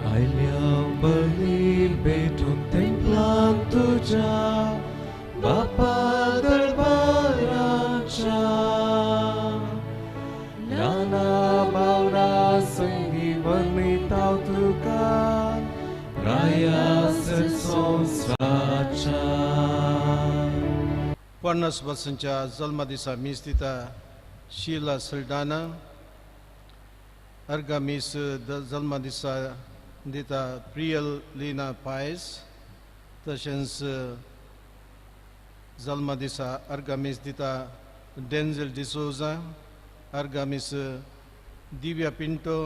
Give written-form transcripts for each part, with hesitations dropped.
आयल्या बली भेटून तेंपलान तुज्या बापा दरबाराच्या ल्हाना भावना संगी वर्णिताव तुका रायास संवसाराच्या. 50 वर्सांच्या जल्मदिसा मीस दिता शीला सल्डाना. अर्गा मीस जल्मदिसा दिता प्रियल लीना पायस. तशेंच जल्मदिसा अर्गा मीस दिता डेन्झल डिसोजा. अर्गा मीस दिव्या पिंटो,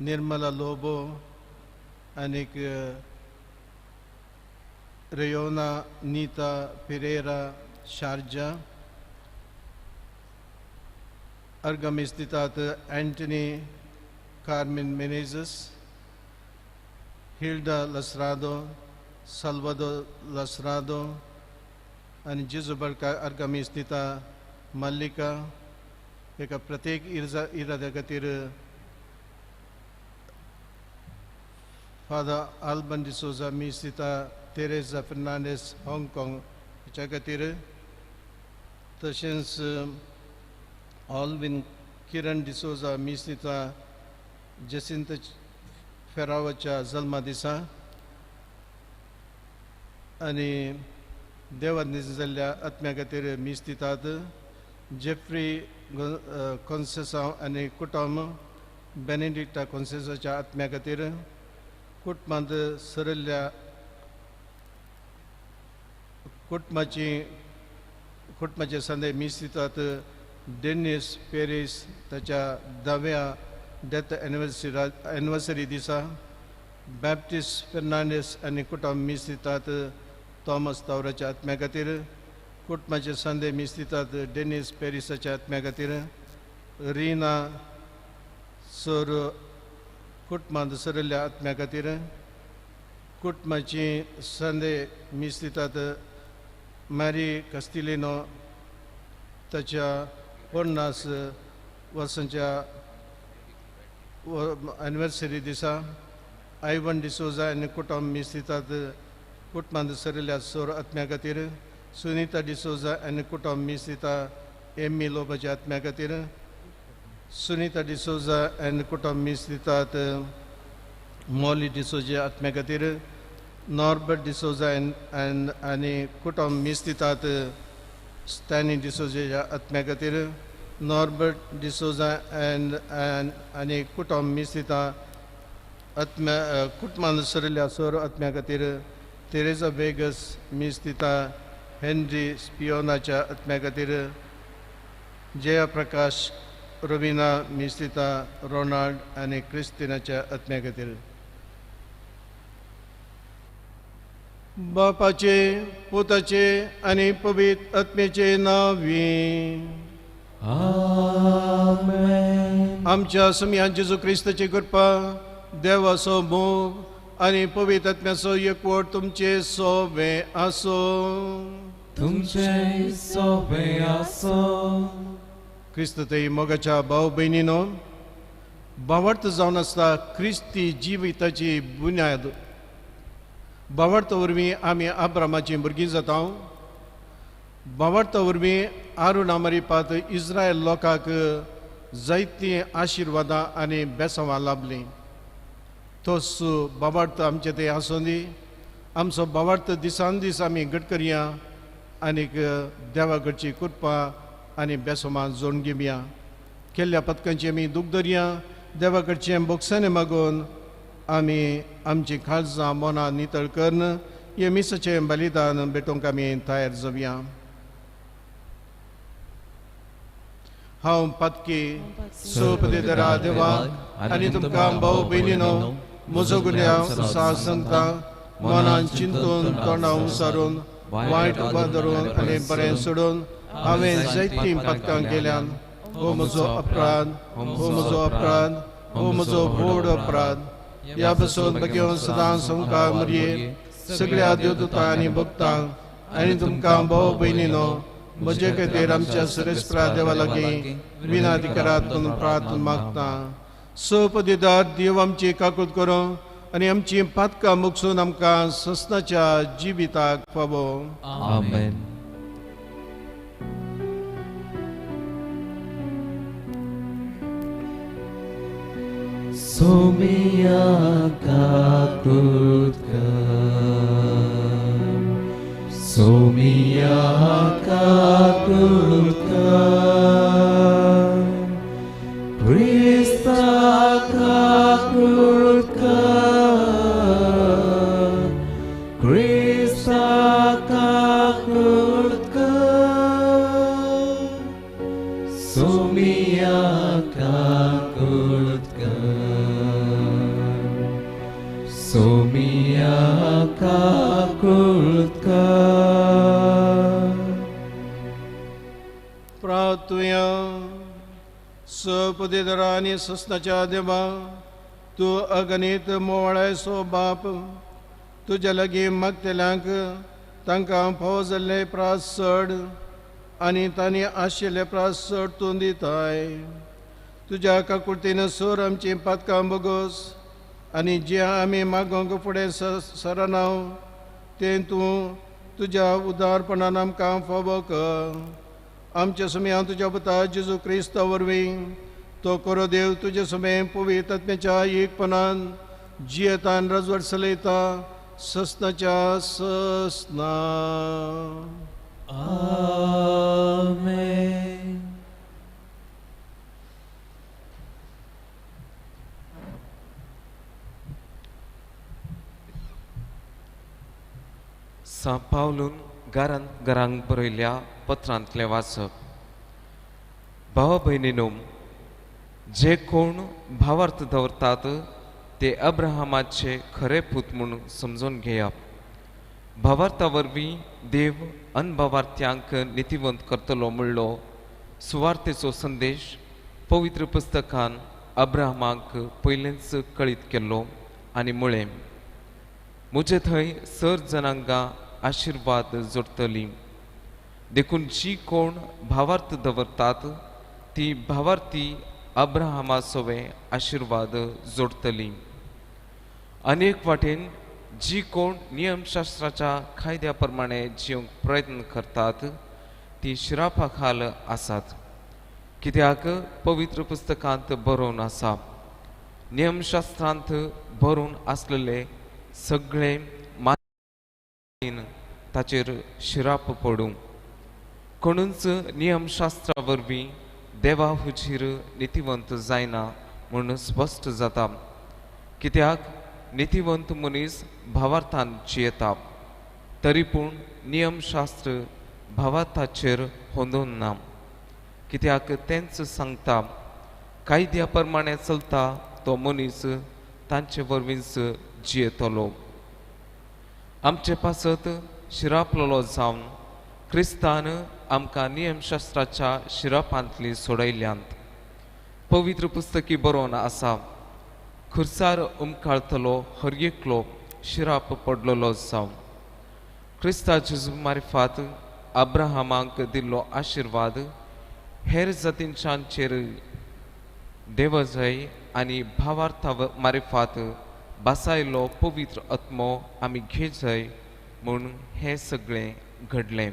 निर्मला लोबो आनीक रेयोना नीता पिरेरा शारजा. अर्गा मीस दितात अँटनी कार्मिन मेनेजस, हिल्डा लसरादो, साल्वादो लसरादो आनी जेजू बडकार. अर्गा मीस दिता मल्लिका. एका प्रत्येक इराद्या खातीर फादर आल्बन डिसोजा मीस दिता तेरेजा फर्नांडीस हाँगकाँग हेच्या खातीर. तशेंच ऑल्विन किरण डिसोजा मीस दिता जेसिंत फेरावाच्या जल्मा दिसा. आनी देवादनीस जाल्ल्या आत्म्या खातीर मीस दितात जेफ्री कॉन्सेसांव आनी कुटुंब बेनेडिक्टा कॉन्सेसाच्या आत्म्या खातीर. कुटुंबांत सरल्ल्या कुटुंबाचे संदे मीस दितात डेनिस पेरीस ताच्या 10व्या डेथ एनिवर्सरी दिसा. बॅप्टिस्ट फेर्नांडीस आनी कुटुंब मीस दितात थॉमस तावराच्या आत्म्या खातीर. कुटुंबाचे संदे मीस दितात डेनिस पेरिसाच्या आत्म्या खातीर. रिना सर कुटुंबांत सरल्ल्या आत्म्या खातीर. कुटुंबाची संदे मीस दितात मॅरी कस्तिलिनो ताच्या 50 वर्सांच्या एनिवर्सरी दिसा. आयवन डिसोजा आनी कुटुंब मीस दितात कुटुंबांत सरल्ल्या सोर आत्म्या खातीर. सुनीता डिसोजा आनी कुटुंब मीस दिता एमी लोबाच्या आत्म्या खातीर. सुनीता डिसोजा आनी कुटुंब मीस दितात मॉली डिसोजा आत्म्या खातीर. नॉर्बर्ट डिसोजा आनी कुटुंब मीस दितात स्टॅनी डिसोजाच्या आत्म्या खातीर. नॉर्बर्ट डिसोजा आनी कुटुंब मीस दिता आत्म्या कुटुंबान सरल्ल्या सोर आत्म्या खातीर. तेरेजा वेगस मीस दिता हेनरी स्पियोनाच्या आत्म्या खातीर. जया प्रकाश रवीना मीस दिता रोनाल्ड आनी क्रिस्तिनाच्या आत्म्या खातीर. बापाचे पुताचे आनी पवित्र आत्म्याचे नांवी आमेन. आमच्या सम्यान जेजू क्रिस्ताची कृपा, देवाचो मोग आनी पवित्र आत्म्याचो एकवट तुमचे सोबे आसूं. तुमचे सोबे आसूं. क्रिस्त थंय मोगाच्या भाव भयणीनो, भावार्थ जावन आसता क्रिस्ती जिविताची बुन्याद. भावार्थ वरवीं आमी आब्रामाची भुरगीं जाता. भावार्थ वरवीं आरुणा मरिपात इस्रायल लोकांक जायतीं आशिर्वादां आनी बेसांवां लाभलीं. तोच भावार्थ आमचे थंय आसूं दी. आमचो भावार्थ दिसान दीस आमी घट करया आनीक देवा कडची कृपा आनी बेसोमां जोडून घेवया. केल्ल्या पदकांची आमी दूख धरया. देवा कडचें बोगसाणें मागून आमी आमची काळजां मनां नितळ करून हे मिसाचें बलिदान भेटोवंक आमी तयार जावया. हांव पातकी सोपदेदरा देवा आनी तुमकां भाव भयणीनो म्हजो गुन्यांव सांगता मनान चिंतून तोंडां उसारून वायट धरून आनी बरें सोडून हांवें जायतीं पातकां केल्यान. हो म्हजो अपराध, हो म्हजो अपराध, हो म्हजो व्हड अपराध. ह्या पसून बगेवन सदां संवकार मरये सगळ्या देवदूतां आनी भक्तांक आनी तुमकां भाव भयणीनो म्हजे खातीर आमच्या सरेस्परा देवा लागीं विनंती करात म्हणून प्रार्थना मागता. सपदिदार देव आमची काकूत करूं आनी आमची पातकां मुगसून आमकां ससनाच्या जिविताक फावो. आमेन. सोमिया काकूत कर, सोमिया काकूत कर, क्रिस्ता काकूत कर, क्रिस्ता काकूत कर, सोमिया काकूत कर, सोमिया काकूत कर. प्रार्थुया. सपदेदरा आनी ससनाच्या देवा, तूं अगणीत मोवाळायचो बाप, तुज्या लागीं मागतल्यांक तांकां फावो जाल्ले प्रास चड आनी तांणी आशिल्ले प्रास चड तूं दिताय. तुज्या काकुळतीन सोर आमचीं पातकां बोगोस आनी जें आमी मागोंक फुडें सरना तें तूं तुज्या उदारपणान आमकां फावो कर. आमच्या सुम्या तुज्या पुता जेजू क्रिस्ता वरवीं तो करो देव तुजे सुमे पवित्र आत्म्याच्या एकपणान जियेतान रजवट चलयता ससनाच्या ससना. आमेन. सां पावलून घरांक बरयल्या पत्रांतलें वाचप. भावा भयणीनो, जे कोण भावार्थ दवरतात ते अब्राहमाचे खरे पूत म्हूण समजून घेयात. भावार्था वरवीं देव अनभावार्थ्यांक नितीवंत करतलो म्हणलो सुवार्थेचो संदेश पवित्र पुस्तकान अब्राहमाक पयलेंच कळीत केल्लो आनी म्हळें, म्हजे थंय सर जनांगां आशिर्वाद जोडटलीं. देखून जी कोण भावार्थ दवरतात ती भावार्थी अब्राहमा सवे आशिर्वाद जोडटलीं. अनेक वाटेन जी कोण नियमशास्त्राच्या कायद्या प्रमाणे जिवंक प्रयत्न करतात ती शिरापा खाल आसात. कित्याक पवित्र पुस्तकांत बरोवन आसा, नियमशास्त्रांत बरोवन आसलेले सगळे मान ताचेर शिराप पडूं. कोणूच नियमशास्त्रा वरवीं देवा हुजीर नितीवंत जायना म्हूण स्पश्ट जाता. कित्याक नितीवंत मनीस भावार्थान जियेता, तरी पूण नियमशास्त्र भावार्थाचेर होंदून ना. कित्याक तेंच सांगता, कायद्या प्रमाणे चलता तो मनीस तांचे वरवींच जियेतलो. आमचे पासत शिरापलेलो जावन क्रिस्तान आमकां नियमशास्त्राच्या शिरापांतली सोडयल्यांत. पवित्र पुस्तकी बरोवन आसा, खुर्सार उमकाळतलो हर एकलो शिराप पडलेलो जावं. क्रिस्ता जेजू मार्फात अब्राहमाक दिल्लो आशिर्वाद हेर जातींच्याचेर देवजय आनी भावार्था मार्फात बासायलो पवित्र आत्मो आमी घेजय म्हूण हें सगळें घडलें.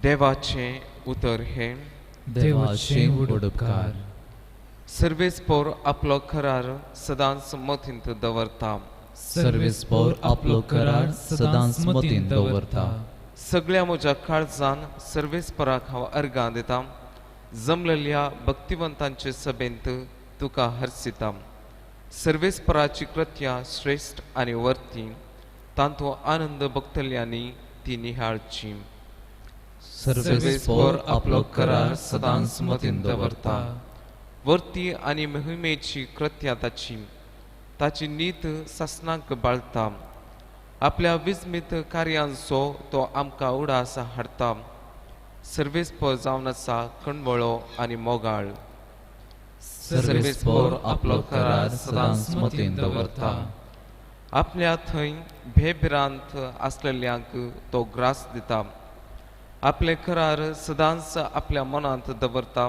देवाचें उतर हें. देवाचें उपकार. सर्वेस्पोर आपलो करार सदांच मतींत दवरता. सर्वेस्पोर आपलो करार सदांच मतींत दवरता. सगळ्या म्हज्या काळजान सर्वेस्पराक हांव अर्गां दिता. जमलेल्या भक्तिवंतांचे सभेंत तुका हर्सिता. सर्वेस्पराची कृत्या श्रेश्ठ आनी वर्ती, तांतू आनंद भोगतल्यांनी ती निहाळची. सर्वेस्पोर आपलो करार सदांच मतींत दवरता. वर्ती आनी मोहिमेची कृत्या ताची, ताची नीत सासणाक बाळता. आपल्या विस्मीत कार्यांचो तो आमकां उडास हाडटा. सर्वेस्पर जावन आसा कणवळो आनी मोगाळ. सर्वेस्पोर आपलो करार सदांच मतींत दवरता। आपल्या थंय भेभिरांत आसलेल्यांक तो ग्रास दिता। आपले करार सदांच आपल्या मनांत दवरता।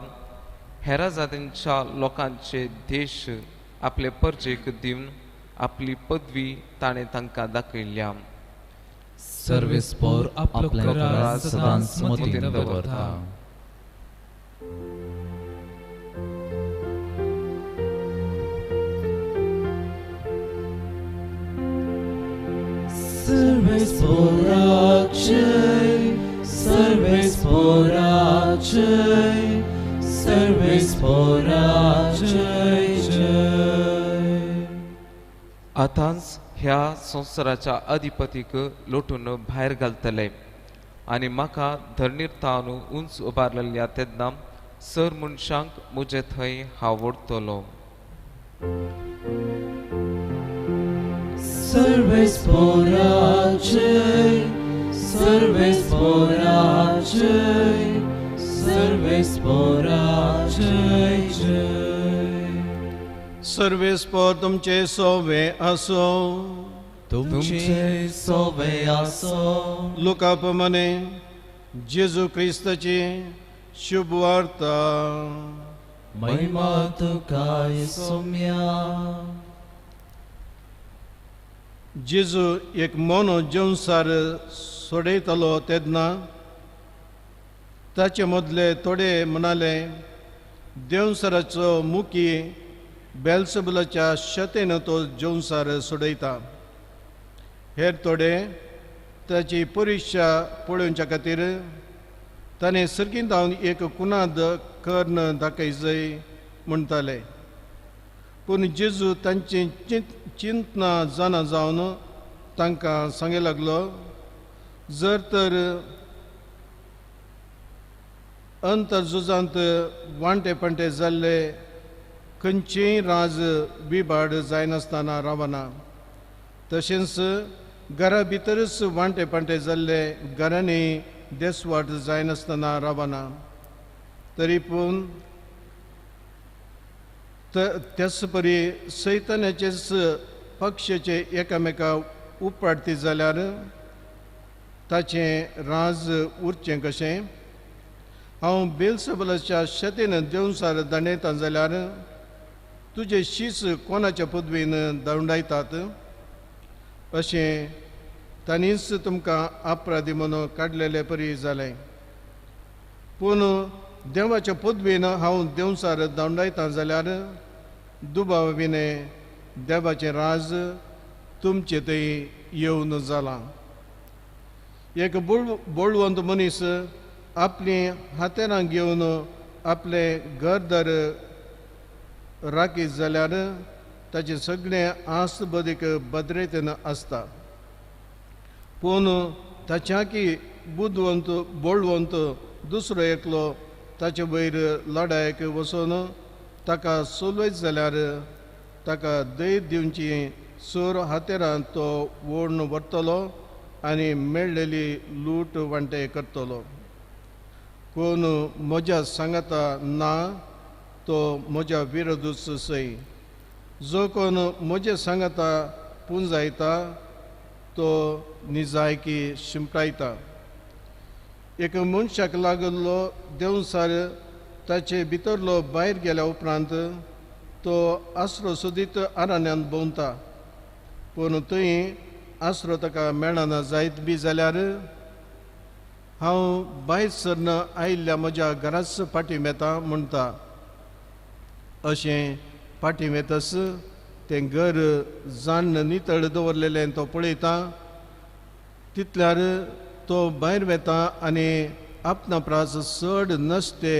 हेरा जातींच्या लोकांचे देश आपले परजेक दिवन आपली पदवी ताणें तांकां दाखयल्या। सर्वेस्पोर आपलो करार सदांच मतींत दवरता। सर्वेस्पोरा जय, सर्वेस्पोरा जय जय। आतांच ह्या संवसाराच्या अधिपतीक लोटून भायर घालतले आनी म्हाका धरणीर तावन उंच उबारलेल्या तेन्ना सर मनशांक म्हजे थंय हांव ओडटलो। सर्वेस्पोरा जय, सर्वेस्पोरा जय, सर्वेस्पोरा जय जय। सर्वेस्पोर तुमचे सोवे आसो, तुमचे सोवे आसो। लुका प्रमाणे जेजू क्रिस्ताची शुभ वार्ता। महिमा तुका सोम्या। जेजू एक मोनो जेवसार सोडयतालो तेन्ना ताचे मदले थोडे म्हणाले, देवसाराचो मुखी बेल्सबुलाच्या शतेन तो जेवसार सोडयता। हेर थोडे ताची परिक्षा पळोवच्या खातीर ताणें सर्गींत धांवन एक कुनाद कर्ण दाखयजय म्हणटाले। पूण जेजू तांची चिंतना जाणा जावन तांकां सांगे लागलो, जर तर अंतर्झुजांत वांटे पांटे जाल्ले खंयचेय राज बिबाड जायनासतना रावना, तशेंच घरा भितरच वांटे पांटे जाल्ले घरांनी देसवाट जायनासतना रावना। तरी पूण त्याच परी सैतानाचेच पक्षाचे एकामेका उपाडती जाल्यार ताचें राज उरचें कशें? हांव बेलसबलाच्या शतेन देवसार दांडयता जाल्यार तुजे शीस कोणाच्या पदवीन दांडायतात? अशें तांणीच तुमकां अपराधी म्हणून काडलेले परी जालें। पूण देवाच्या पदवीन हांव देवसार दांडायता जाल्यार दुबाव विणे देवाचें राज तुमचे थंय येवन जालां। एक बोळवंत मनीस आपलीं हातेरां घेवन आपलें घरदार राखीत जाल्यार ताचें सगळें आस बदीक भद्रेतेन आसता। पूण ताच्याकी बुदवंत बोळवंत दुसरो एकलो ताचे वयर लडायक वचून ताका सोलयत जाल्यार ताका धैर्य दिवची सोर हातेरां तो ओडून व्हरतलो आनी मेळ्ळेली लूट वांटे करतलो। कोण म्हज्या सांगाता ना तो म्हज्या विरोधूच सय, जो कोण म्हज्या सांगाता पुंजायता तो निजायकी शिंपडायता। एक मनशाक लागल्लो देवसार ताचे भितरलो भायर गेल्या उपरांत तो आसरो सोदीत अरण्यांत भोंवता, पूण थंय आसरो ताका मेळना जायत बी जाल्यार हांव भायर सरन आयिल्ल्या म्हज्या घराच फाटीं वेता म्हणटा। अशें फाटीं वेतच तें घर जाण नितळ दवरलेलें तो पळयता, तितल्यार तो भायर वेता आनी आपणा प्रास चड नसते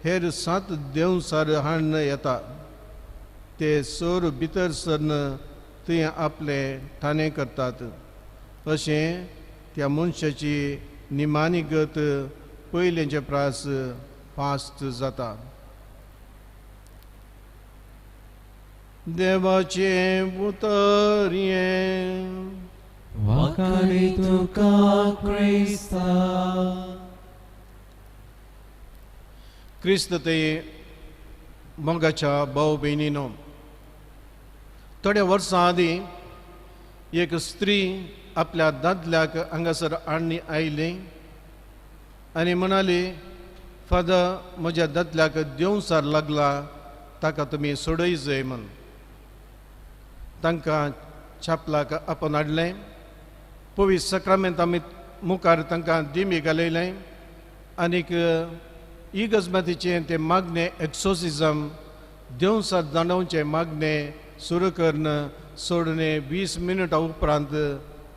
हेर 7 देवसार हाडून येता। ते सोर भितर सरन थंय आपले ठाणे करतात। अशें त्या मनशाची निमाणी गत पयलेंचे प्रास पास्ट जाता। देवाचें उतर हें। वाखाणी तुका क्रिस्ता। क्रिस्त ते मोगाच्या भाव भयणीनो, थोड्या वर्सां आदीं एक स्त्री आपल्या दादल्याक हांगासर हाडणी आयली आनी म्हणाली, फादर म्हज्या दादल्याक देंवचार लागला, ताका तुमी सोडय जाय म्हूण. तांकां छापलाक आपोवन हाडलें, पवित्र सक्रामेंत आमी मुखार तांकां दिमी घालयलें आनीक इगर्जमातीचें तें मागणें एक्सोसिजम देंवचार दांडोवचें मागणें सुरू करून सोडणे 20 मिनटां उपरांत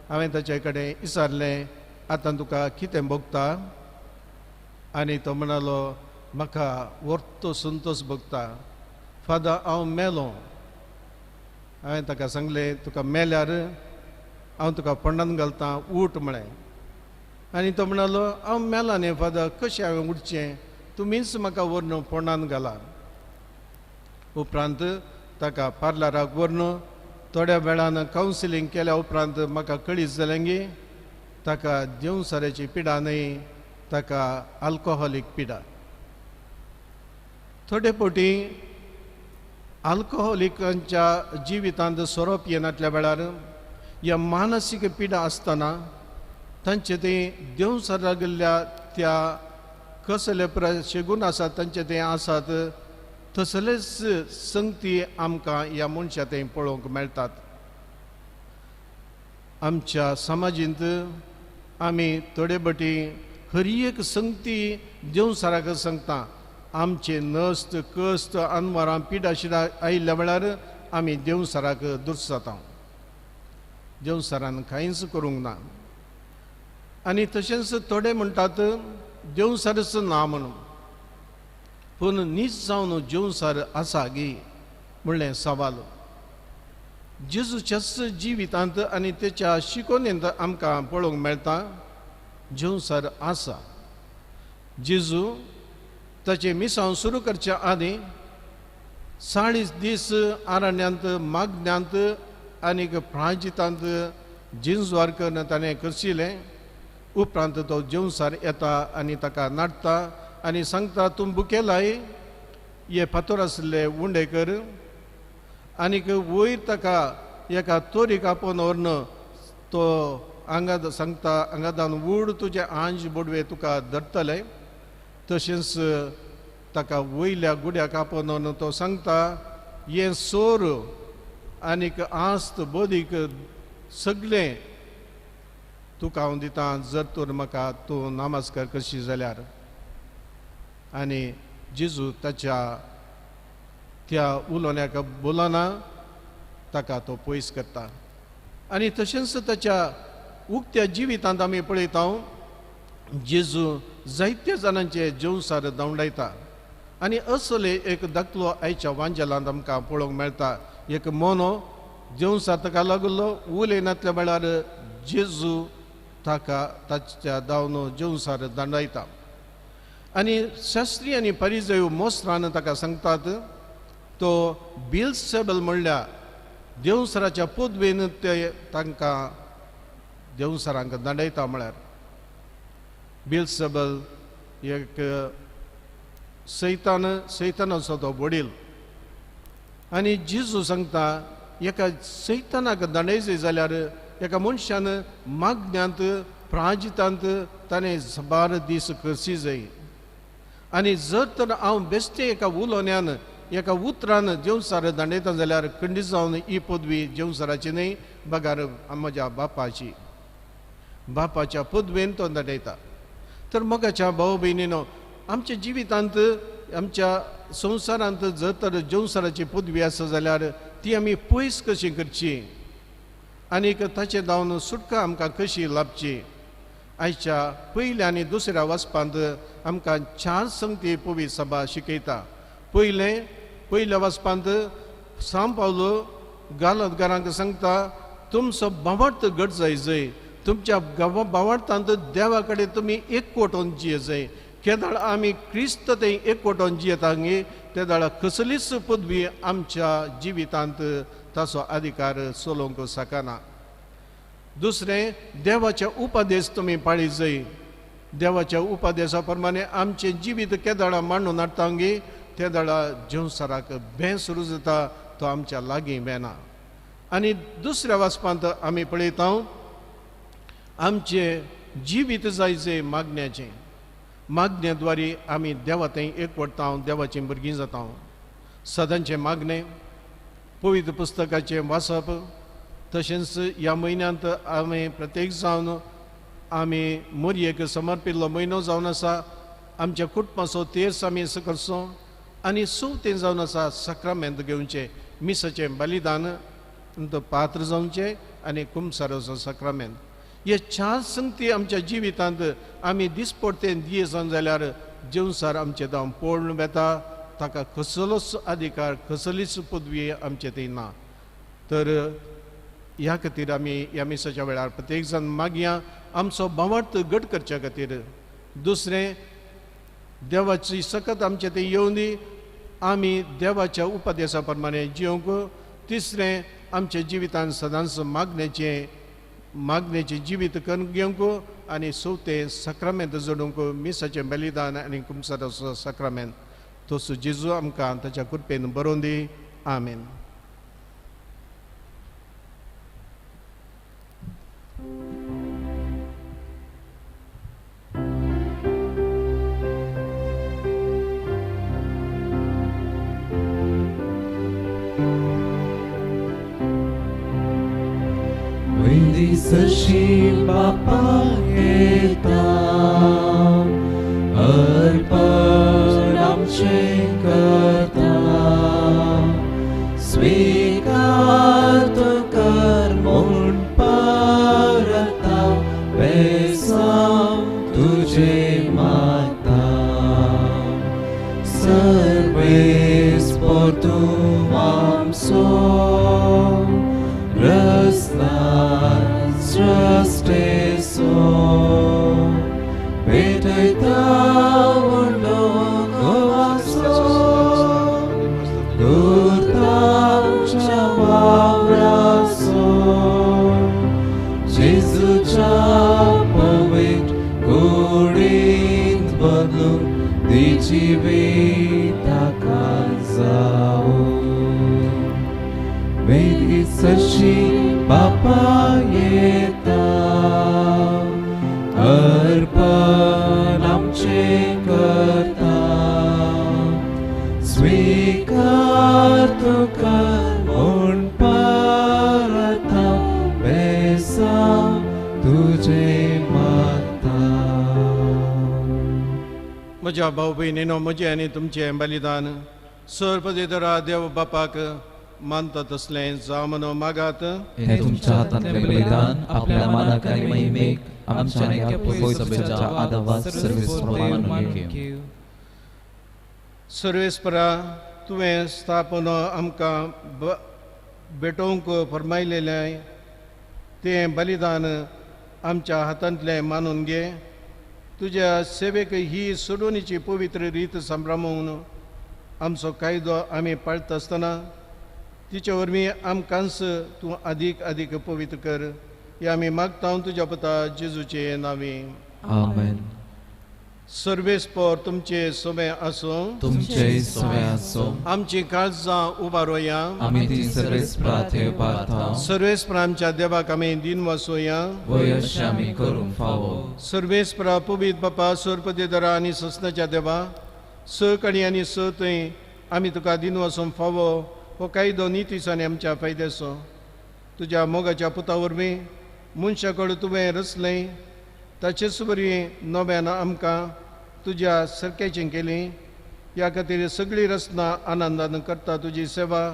हांवें ताचे कडेन विचारलें, आतां तुका कितें भोगता? आनी तो म्हणालो, म्हाका वर्तो संतोश भोगता फादर, हांव मेलो. हांवें ताका सांगलें, तुका मेल्यार हांव तुका फोंडान घालतां, उठ म्हळें. आनी तो म्हणालो, हांव मेला न्ही फादर, कशें हांवें उठचें, तुमीच म्हाका व्हरून फोंडान घाला. उपरांत ताका पार्लराक व्हरून थोड्या वेळान कावन्सिलींग केल्या उपरांत म्हाका कळीत जालें की ताका देंवचाराची पिडा न्हय, ताका आल्कोहोलीक पिडा. थोडे फावटी आल्कोहोलिकांच्या जिवितांत सोरो पियेनातल्या वेळार ह्या मानसीक पिडा आसतना तांचे ते देंवचार लागिल्ल्या त्या कसले शेगून आसात तांचे ते आसात तसलेच संगती आमकां ह्या मनशा थंय पळोवंक मेळटात. आमच्या समाजींत आमी थोडे बटी हर एक संगती देंवचाराक सांगता. आमचे नस्त कश्ट अनवरां पिडा शिडा आयिल्ल्या वेळार आमी देंवचाराक दुर्साता, देंवचारान कांयच करूंक ना. आनी तशेंच थोडे म्हणटात देंवचारच ना म्हणून, पूण नीच जावन जेवसार आसा गी म्हणलें सवाल. जेजूच्याच जिवितांत आनी तेच्या शिकोवणेंत आमकां पळोवंक मेळटा जेवसार आसा. जेजू ताचें मिसांव सुरू करच्या आदीं 40 दीस आरण्यांत मागण्यांत आनीक प्राजितांत जिंजवार करून ताणें करशिलें. उपरांत तो जेवसार येता आनी ताका नाडटा आनी सांगता, तूं बुकेलाय हे फातोर आसले उंडे कर. आनीक वयर ताका एका तोरीक आपोवन व्हरून तो हांगा सांगता, हांगा उड तुजें आंज बोडवे तुका धरतले. तशेंच ताका वयल्या गुड्याक आपोवन व्हरून तो सांगता, हें सोर आनीक आस्त बोदीक सगळें तुका हांव दितां, जर तर म्हाका तूं नमस्कार करशी जाल्यार. आनी जेजू ताच्या त्या उलोवण्याक बोलना, ताका तो पयस करता. आनी तशेंच ताच्या उक्त्या जिवितांत आमी पळयता जेजू जायत्या जाणांचे जेवसार धांवडायता. आनी असले एक दाखलो आयच्या वांजेलांत आमकां पळोवंक मेळटा. एक मोनो जेवसार ताका लागलो, उलयनातल्या वेळार जेजू ताका ताच्या धांवन जेवसार दांडायता. आनी शास्त्री आनी परिजय मोस्त्रान ताका सांगतात, तो बिलसेबल म्हणल्यार देंवचाराच्या पदवेन ते तांकां देंवचारांक दांडयता. म्हळ्यार बिलसेबल एक सैतान, सैतानाचो तो वडील. आनी जेजू सांगता, एका सैतानाक दांडयचे जाल्यार एका मनशान मागण्यांत प्राजितांत ताणें साबार दीस करची जाय. आनी जर तर हांव बेश्टें एका उलोवण्यान एका उतरान जेवसार दांडयता जाल्यार खंडीत जावन ही पदवी जेवसाराची न्हय, बगार म्हज्या बापाची, बापाच्या पदवेन तो दांडयता. तर मोगाच्या भाव भयणीनो, आमच्या जिवितांत आमच्या संवसारांत जर तर जेवसाराची पदवी आसा जाल्यार ती आमी पयस कशी करची आनीक ताचें धांवन सुटका आमकां कशी लाभची. आयच्या पयल्या आनी दुसऱ्या वाचपांत आमकां 4 संगती पवित्र सभा शिकयता. पयल्या वाचपांत सांव पावलो गालतगारांक सांगता, तुमचो भावार्थ घट जाय जय, तुमच्या भावार्थांत देवा कडेन तुमी एकवटून जिये जाय. केदळ आमी क्रिस्त थंय एकवटून जियेता गे तेदळ कसलीच पदवी आमच्या जिवितांत ताचो अधिकार चलोवंक शकना. दुसरें, देवाचे उपदेश तुमी पाळी जाय. देवाच्या उपदेशा प्रमाणे आमचें जिवीत केदळा मांडून हाडटा गे ते दळा जेवसाराक भें सुरू जाता, तो आमच्या लागीं वेना. आनी दुसऱ्या वाचपांत आमी पळयता आमचें जिवीत जायचें मागण्याचें, मागण्या द्वारे आमी देवा थंय एकवटता, देवाचीं भुरगीं जाता. सदांचें मागणें, पवित्र पुस्तकाचें वाचप, तशेंच ह्या म्हयन्यांत आमी प्रत्येक जावन आमी मोरयेक समर्पिल्लो म्हयनो जावन आसा. आमच्या कुटुंबाचो तेर्स आमी करचो आनी सुवतें जावन आसा साक्रामेंत घेवचें, मिसाचें बलिदान पात्र जावचें आनी कुमसाराचो साक्रामेंत. हे चार संगती आमच्या जिवितांत आमी दिसपडतें दिये जावन जाल्यार जेवसार आमचें दाव पळोवन वेता, ताका कसलोच अधिकार, कसलीच पदवी आमचे थंय ना. तर ह्या खातीर आमी ह्या मिसाच्या वेळार प्रत्येक जाण मागया आमचो भावार्थ घट करच्या खातीर. दुसरें, देवाची सकत आमचे थंय येवं दी, आमी देवाच्या उपदेसा प्रमाणे जिवंक. तिसरें, आमच्या जिवितान सदांच मागण्याचें जिवीत करून घेवंक आनी चवथें साक्रामेंत जोडूंक, मिसाचें बलिदान आनी कुमसाराचो साक्रामेंत. तसो जेजू आमकां ताच्या कृपेन बरोवन दी. आमेन. सशी बापा येता अर्पण आमचें करता, स्वीकार कर म्हूण परता, बेसांव तुजें मागता, सर्वेस पोरतूं आमचो रसना सृष्टेसो भेटयता व्हडलो गोवाचो दुर्तांच्या वावराचो, जेजूच्या पवित्र कुडींत बदलून ती जिविताका जावूं. वेदी सशी बापा येता अर्पण आमचें करता, स्वीकार तुका म्हूण परता, बेसांव तुजें मागता. म्हज्या भाव भयणीनो, म्हजें आनी तुमचें बलिदान सर्वदेतरा देव बापाक मानता तसलें जावं म्हणून मागात. हें तुमच्या हातांतलें बलिदान आपल्या मानाक आनी महिमेक आमच्या आनी पवित्र सभेच्या आदावात सर्वेस्पर मानून घेवं. सर्वेस्परा, तुवें स्थापन आमकां भेटोवंक फर्मायलेलें तें बलिदान आमच्या हातांतलें मानून घे. तुज्या सेवेक ही सोडोवणीची पवित्र रीत सांभ्रामून आमचो कायदो आमी पाळटा आसतना तिचे वरवीं आमकांच तूं आदीक आदीक पवित्र कर. हे आमी मागता तुज्या पुता जेजूचे नांवी. आमेन. सर्वेस्पर तुमचे सोबे आसूं, तुमचे सोबे आसूं. आमची काळजां उबारोया, आमी ती सर्वेस्परा थंय उबारता. सर्वेस्परा आमच्या देवाक आमी दिन वासोया, वय अशें आमी करूंक फावो. सर्वेस्परा पवित्र बापा, सर्पदे दरा आनी ससनाच्या देवा, स कणी आनी स थंय आमी तुका दिन वासूंक फावो हो कायदो नितीचो आनी आमच्या फायद्याचो. तुज्या मोगाच्या पुता वरवीं मनशा कडेन तुवें रचलें, ताचेच वरवीं नव्यान आमकां तुज्या सारक्याचें केली. ह्या खातीर सगळी रचना आनंदान करता तुजी सेवा,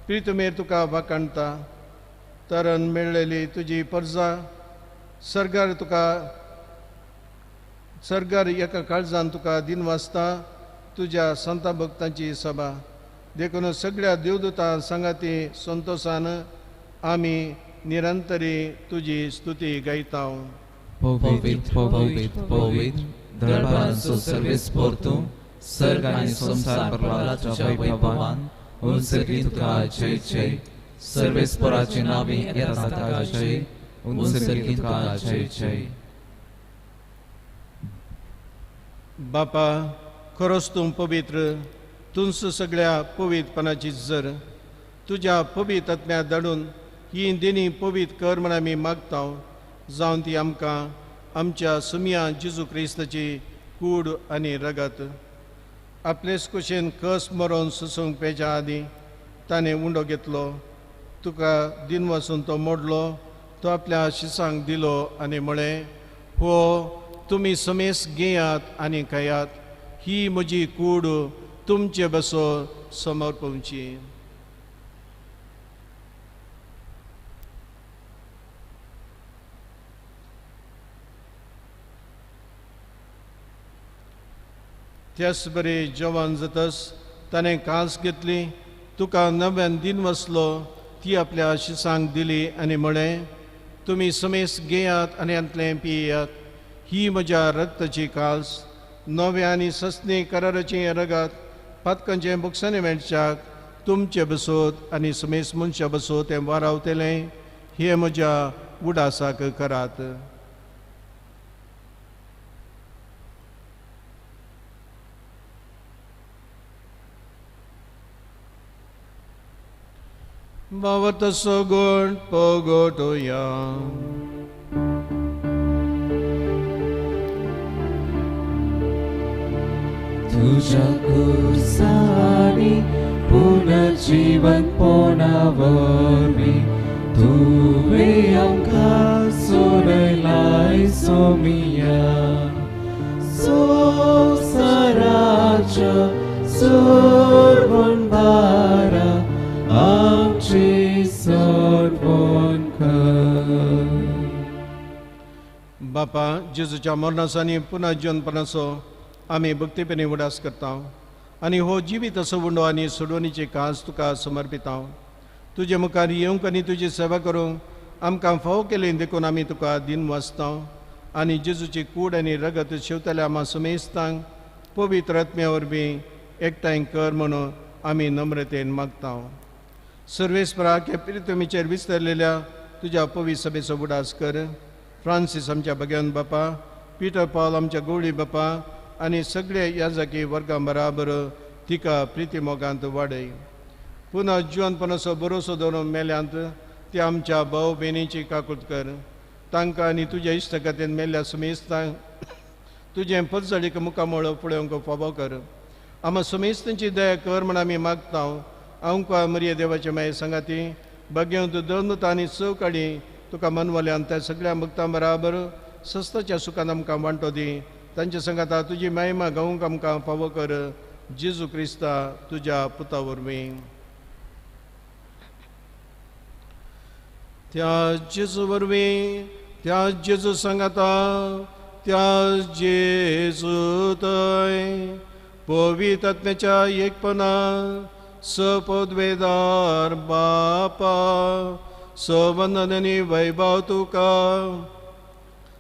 प्रितमेर तुका वाखाणता. तरण मेळ्ळेली तुजी परजा सर्गार तुका सर्गार एका काळजान तुका दिन वाचता तुज्या संता भक्तांची सभा. देखून सगळ्या देवदूतां सांगाती संतोशान आमी निरंतरी तुजी स्तुती गायता. पवित्र पवित्र पवित्र दरबारांचो सर्वेस्पर तूं, सर्ग आनी संवसार भरला तुज्या वैभवान. उंचकी तुका जय जय. सर्वेस्पराचे नांवी येता ताका जय. उंचकी तुका जय जय. बापा, खरोच तूं पवित्र, तुंस सगळ्या पवित्रपणाची जर तुज्या पवित्र आत्म्या धाडून ही देणी पवित्र कर म्हण आमी मागता, जावन ती आमकां आमच्या सुमया जेजू क्रिस्ताची कूड आनी रगत. आपलेच कुशेन कस मरोन सुसूंक पेच्या आदीं ताणें उंडो घेतलो, तुका दिन वचून तो मोडलो, तो आपल्या शिसांक दिलो आनी म्हळें, हो तुमी समेस घेयात आनी खायात, ही म्हजी कूड तुमचे बसो समर्पवची. त्याच बरी जेवण जातस ताणें कांस घेतली, तुका नव्यान दिन वसलो, ती आपल्या शिसांक दिली आनी म्हळें, तुमी समेस घेयात आनी हांतलें पियात, ही म्हज्या रक्ताची काल्स, नव्या आनी सस्नी कराराचें रगत, पातकांचें बुकसांनी मेळच्याक तुमचे बसोत आनी समेस मनशा बसोत तें वारावतलें, हें म्हज्या उडासाक करात. बावत सगुण पगोटोया. तुझ्या कुर्सानी पुनर्जीवन पोणावरवी तुवें आमकां सोडयलाय सोमिया. संवसाराच्या सोडवण भारा आमची सोडवण कर. बापा, जेजूच्या मरणाचो आनी पुनर्जीवनपणाचो आमी भक्तीपणी उडास करता आनी हो जिवीत असो उंडो आनी सोडवणीची कास तुका समर्पिता. तुजे मुखार येवंक आनी तुजी सेवा करूंक आमकां फावो केली देखून आमी तुका दिन वाचता आनी जेजूची कूड आनी रगत शेवतल्या आमा समेस्तांक पवित्र आत्म्या वरवीं एकठांय कर म्हणून आमी नम्रतेन मागता. सर्वेस्पराक ह्या प्रितमीचेर विस्तारलेल्या तुज्या पवित्र सभेचो उडास कर. फ्रांसीस आमच्या भगवान बापा, पिटर पावल आमच्या गवळी बापा आनी सगळे याजकी वर्गां बराबर तिका प्रिती मोगांत वाडय. पुनः जिवनपणाचो भरोसो दवरून मेल्यांत ते आमच्या भाव भयणीची काकूत कर. तांकां आनी तुज्या इश्टगतीन मेल्ल्या सुमेस्तांक तुजें पदजडीक मुखामळ पळोवंक फावो कर. आमा सुमेस्तांची दया कर म्हण आमी मागता. आमकां मरिया देवाचे माये सांगाती भाग्यवंत दोन आनी चवकाडी तुका मनवल्यान त्या सगळ्या भक्तां बराबर सस्ताच्या सुखान आमकां वांटो दी. तांच्या सांगाता तुजी महिमा गावंक आमकां फावो कर. जेजू क्रिस्ता तुज्या पुता वरवीं. त्या जेजू वरवीं, त्या जेजू सांगाता, त्या जेजू थंय पवित्र आत्म्याच्या एकपणा सपदवेदार बापा सवंदन आनी वैभव तुका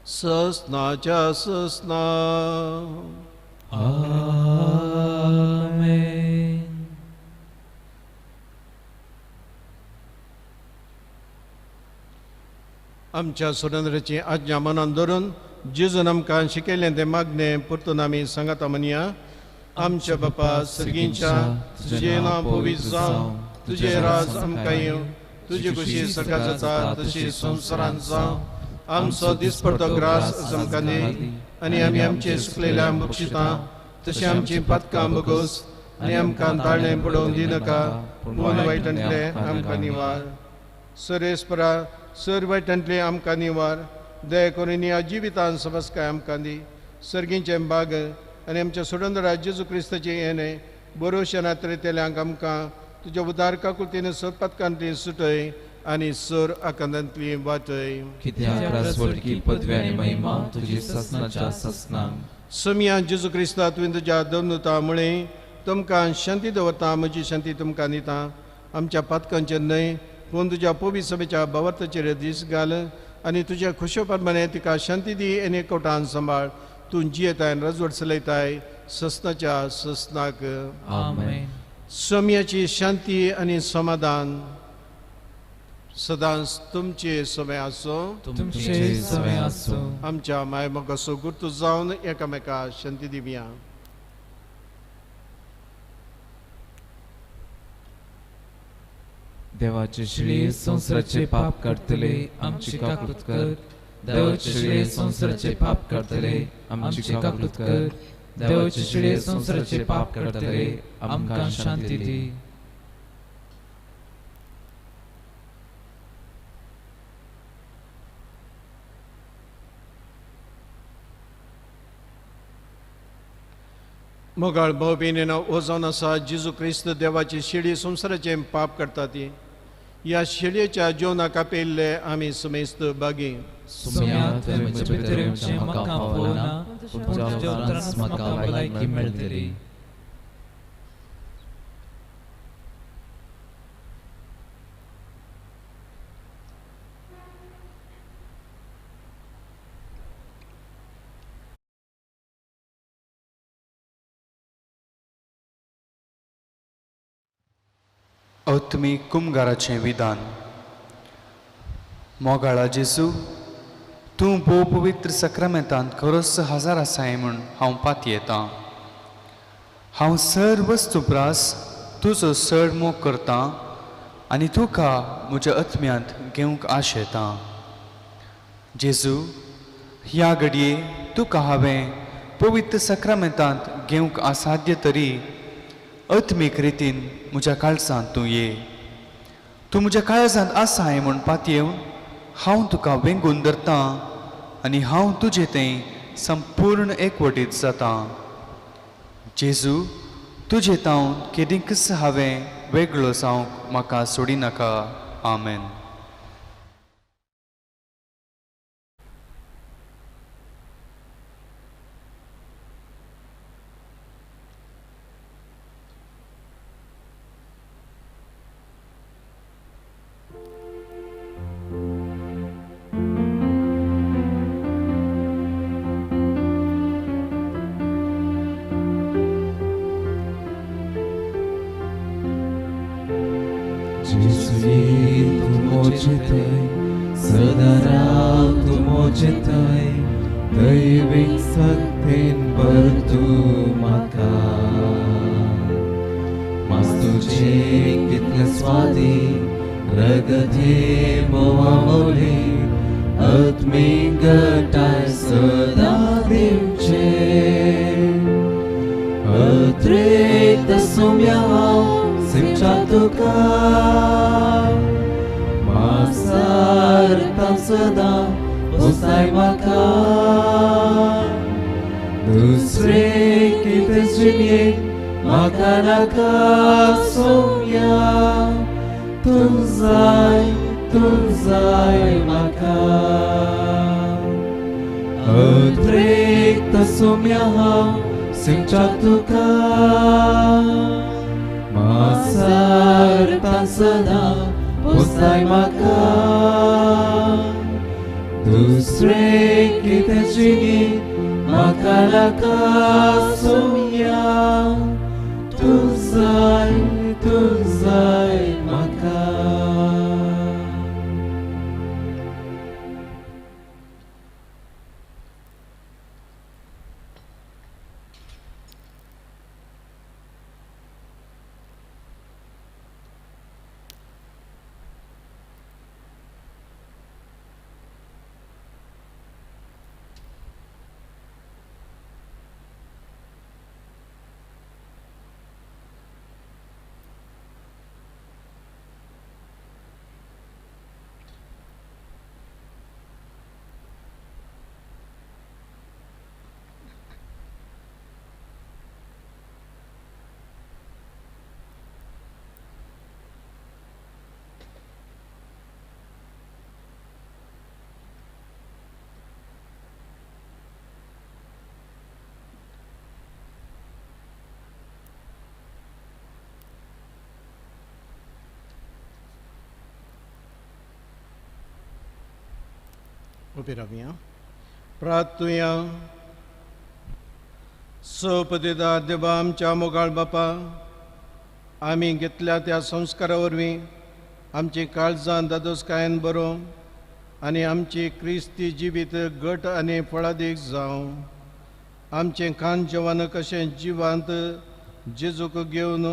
ससनाच्या ससना. आमेन. आमच्या सुरेंद्राची आज्ञा मनान धरून जेजून आमकां शिकयलें तें मागणें परतून आमी सांगाता म्हणया. आमच्या बापा सर्गींच्या, तुजें नांव पवित्र जावं, तुजें राज आमकां येवं, तुजी खुशी सकाळ जाता तशी संवसारांत जावं. आमचो दिसपडतो ग्रास आमकां दी आनी आमी आमचे सुकलेल्या बक्षिता तशें आमची पातकां बगोस आनी आमकां ताळें पडोवन दिनाका, पूण वायटांतलें आमकां निवार. सरेस्परा सर वायटांतलें आमकां निवार. दया करून ह्या जिवितान समस्काय आमकां दी. सर्गींचें बाग आनी आमच्या सुडंदरा जेजू क्रिस्ताचें येणें बरोवशें नात्रेतल्यांक आमकां तुज्या उदार काकुळतीन सर पातकांतली सुटय आनी सर आकांतांतली वाटय. कित्याक राजवटकी पदवी आनी महिमा तुजी ससनाच्या ससनांक. समिया जेजू क्रिस्ता तुवें तुज्या दमनुता म्हळें, तुमकां शांती दवरता, म्हजी शांती तुमकां दिता. आमच्या पातकांचेर न्हय पूण तुज्या पवित्र सभेच्या भावार्थाचेर दीस घाल आनी तुज्या खुशो प्रमाणे तिका शांती दी आनी एकवटान सांबाळ. तूं जियेताय रजवट चलयताय ससनाच्या ससनाक. आमेन. सोम्याची शांती आनी समाधान सदांच तुमचे समय आसूं, तुमचे समय आसूं. आमच्या मायमोगाचो गुर्तू जावन एकामेका शांती दिवया. देवाचे शिळये संवसाराचे पाप काडटले आमची काकूत कर. देवाचे शिळये संवसाराचे पाप काडटले आमची काकूत कर. देवाचे शिळये संवसाराचे पाप काडटले आमकां शांती दी. मोगाळ भाव भयणींनो, हो जावन आसा जेजू क्रिस्त देवाची शिडी संवसाराचें पाप करता ती ह्या शिडयेच्या जेवणाक आपयल्ले आमी समेस्त बागी. आत्मीक कुमगाराचें विधान. मोगाळा जेजू, तूं भोव पवित्र सक्रामेंतांत खरोच हजार आसाय म्हूण हांव पातयेतां. हांव सर वस्तू प्रास तुजो चड मोग करतां आनी तुका म्हज्या आत्म्यांत घेवंक आशेतां. जेजू, ह्या घडये तुका हांवें पवित्र सक्रामेंतांत घेवंक असाध्य तरी आत्मीक रितीन म्हज्या काळजांत तूं ये. तूं म्हज्या काळजांत आसाय म्हूण पातयेवन हांव तुका वेंगून धरतां आनी हांव तुजे थंय संपूर्ण एकवटीत जातां. जेजू, तुजे तावन केदींकच हांवें वेगळो जावंक म्हाका सोडिनाका. आमेन. उबी रावया. प्रार्थुया. सपदेदार देवा आमच्या मोगाळ बापा, आमी घेतल्या त्या संस्कारा वरवीं आमची काळजां दादोसकायेन बरोवं आनी आमची क्रिस्ती जिवीत घट आनी फळादीक जावं. आमचें खाण जेवण कशें जिवांत जेजूक घेवन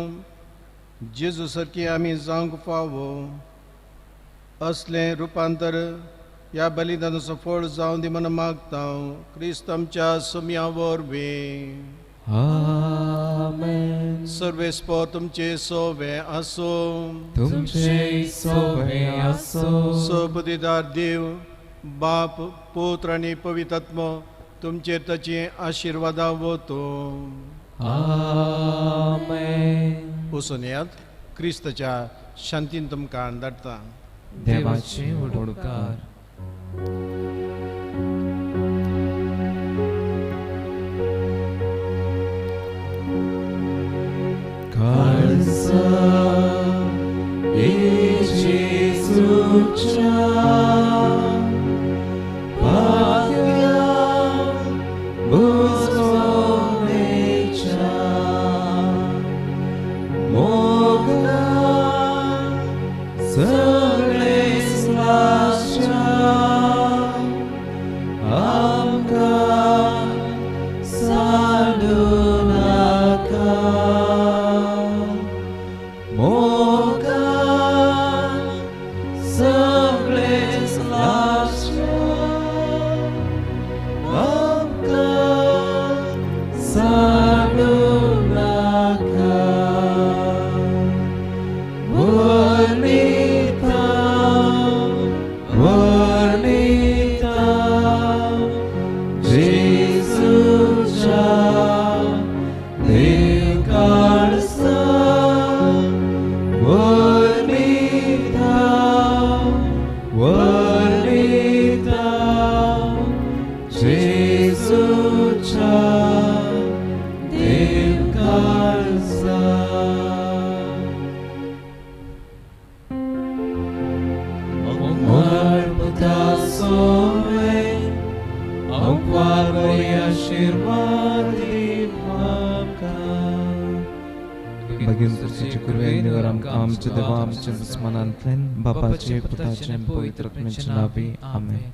जेजू सारकी आमी जावंक फावो असलें रुपांतर ह्या बलिदानाचो फळ जावं दी म्हूण मागता क्रिस्त आमच्या सोम्या वरवीं. आमेन. सर्वेस्पर तुमचे सोवे आसूं. तुमचे सोवे आसूं. सबुदीदार देव बाप पुत्र आनी पवित्र तुमचेर ताची आशिर्वादा वतो. आमेन. वचून येयात, क्रिस्ताच्या शांतीन तुमकां धाडटा. देवाचे उपकार. काळजा जेजूच्या भाग्या बुजवणेच्या मोगान सगळेच लागच्या आमकां साडूं नाका. मोगान सगळेच लागच्या आमकां साडूं नाका. वर्णिता वर्णिता जेजूच्या देव काळजा वर्णिता वर्णिता जेजूच्या देव काळजा. आमच्या देवा आमच्या दुस्मनांतल्यान बापाचे पुताचे पवित्र आत्म्याच्या नांवी आमेन.